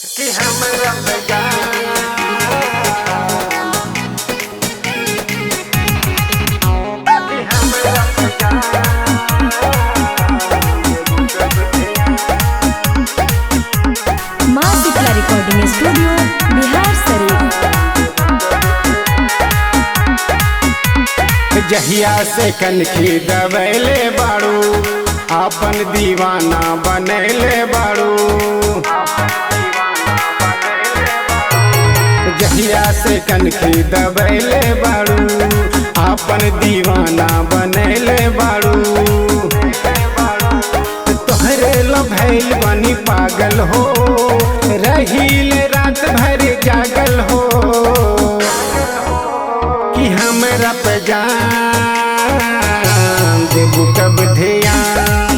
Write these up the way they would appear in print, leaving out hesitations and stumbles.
कि हमरा पे जान, कि हमरा पे जान। माँ शुक्ला रिकॉर्डिंग स्टूडियो बिहार शरीफ। जहिया से कनखी दबैले बाड़ू, आपन दीवाना बनैले बाड़ू। जहिया से कनखी दबैले बाड़ू, आपन दीवाना बनैले बाड़ू। तोहरे लभैल बनी पागल हो, रहील रात भर जागल हो। कि हमरा पे जान देबू कब ध्यान,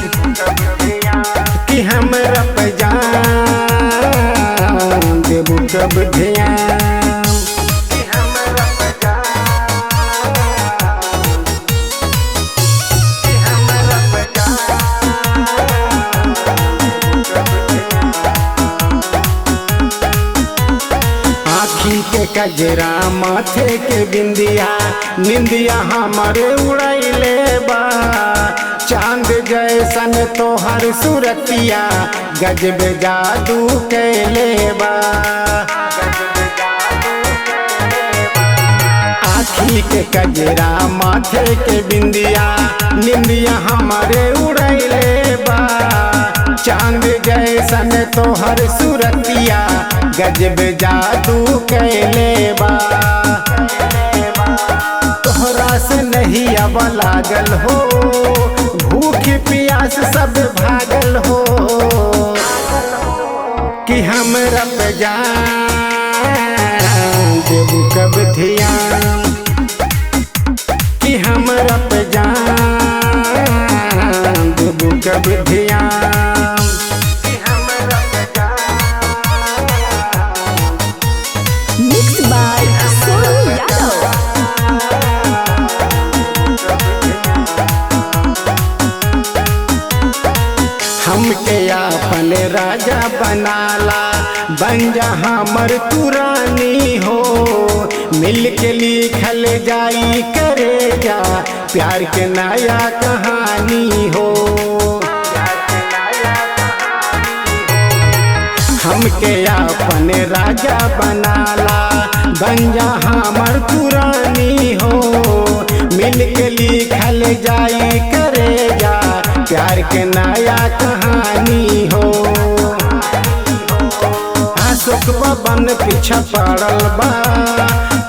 कि हमरा पे जान देबू कब ध्यान, कि हमरा पे जान, कि हमरा पे जान देबू कब ध्यान। आँखी के कजरा माथे के बिंदिया, निंदिया हमारे उड़ैले बा। चांद जैसन तोहर सूरतिया, गजब जादू कैले बा। आँखी के कजरा माथे के बिंदिया, निंदिया हमारे उड़ैले बा। चांद जैसन तोहर सूरतिया, गजब जादू कैले बा। तोहरा से नहीं अब लागल हो, भूख प्यास सब भागल हो। कि हमरा पे जान देबू कब ध्यान, कि हमरा पे जान देबू कब ध्यान, कि हमरा पे जान। Mix by Sonu Yadav. हमके आपन राजा बनाला, बन जा हमर तू रानी हो। मिल के लिखल जाई करे जा प्यार के नया कहानी हो। हमके आपन राजा बनाला, बन जा हमर तू रानी हो। मिल के लिखल जाई करे जा प्यार के नया कहानी हो। अशोक बबन पीछा पड़ल बा,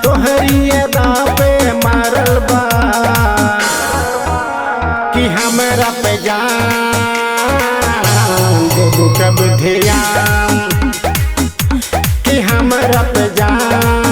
तोहरी अदा पे मारल बा। कि हमरा पे जान देबू कब ध्यान, कि हमरा पे जान